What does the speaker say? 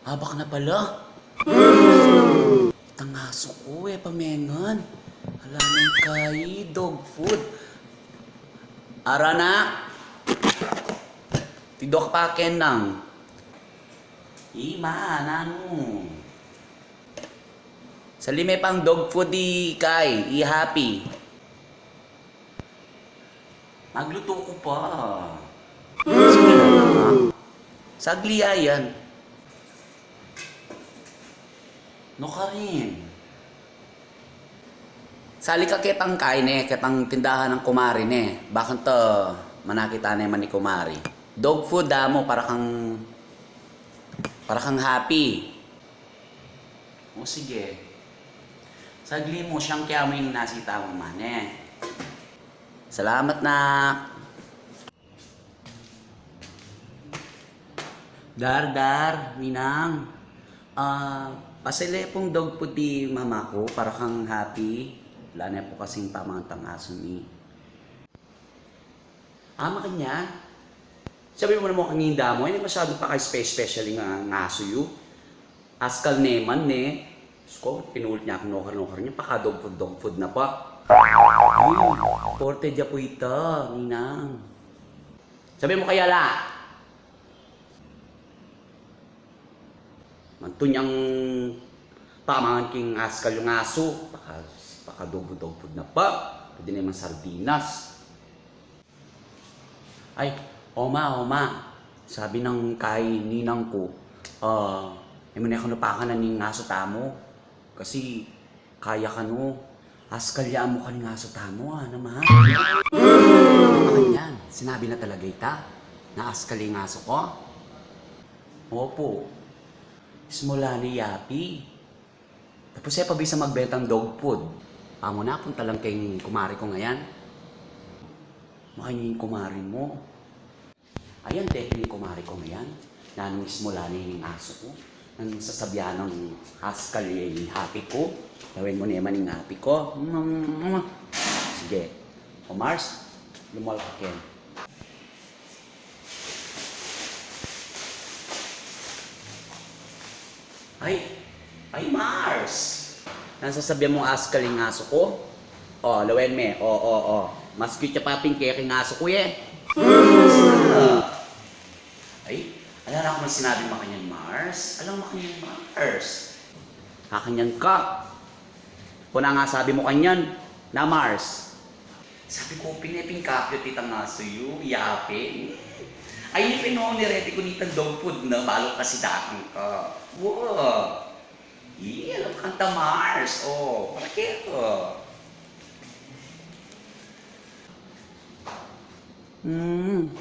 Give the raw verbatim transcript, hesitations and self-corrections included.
Abak na pala. Tang asu ku, e pa mengan. Ala neng kai dog food. Ara na. Tidok pa ken nang. I ma, nanu? Sali me pang dog food i kai, i Happy. Maglutu ku pa. Sige na. Sagli yan. Nukarin? Sali ka ketang kai ne, ketang tindahan nang kumari ne. Bakanta manakit ne man ni kumari. Dog food da mu para kang, para kang Happy. O sige. Sagli mu, siyang kaya mu ing nasi tamu, mane. Salamat, nak. Dar, dar, ninang. Ah, pasali pung dog food i mama ku para kang Happy. Ala ne pu kasing pamangan tang asu mi. Ama kanya, sabi mu naman kang inda mu, e ne masyadong paka-special ing asu yu. Askal ne man ne. Diyos ko, pinulit ne kung nukar-nukar ne, paka-dog food, dog food na pa. Ay, porte dia pu ita, ninang. Sabi mu kaya la. Mantu nyang pamangan king askal yung asu, paka, paka-dog food, dog food na pa. Pwede ne mang sardinas. Ay, o ma, o ma. Sabi nang kai ninang ku, ah, e mu ne kanu pakanan ing asu tamu. Kasi kaya kanu, askal ya mu kaning asu tamu, a, na ma. Makanyan, sinabi na talaga ita na askal ya ing asu ku? Opu. Simula ne i Happy. Tapos e pa bisa magbentang dog food. Amu na, punta lang keng kumari ku ngayan. Makanyan ing kumari mu. Ayan, teki ning kumari ku ngayan. Nanung simula ne ing asu ku. Nang sasabian nang askal ya ing Happy ku. Lawen mu ne man ing Happy ku. Mm. Sige. O Mars, lumol ka ken. Ay, ay, Mars! Nanu sasabian mung askal ing asu ku? O, lawen me. O, o, o. Mas cute ya pa pin keka ing asu ku, e. Ay, ala na ku mang sinabi makanyan, Mars. Alang makanyan, Mars. Kakanyan ka. Kuna nga sabi mu kanyan na, Mars. Sabi ku pin e pin ka-cute itang asu yu, yapin. Ay, pin o, nireti ku ne itang dog food na, balu kasi datang ka. Wow! Ih, alam kanta Mars. O, para keka. Hmm.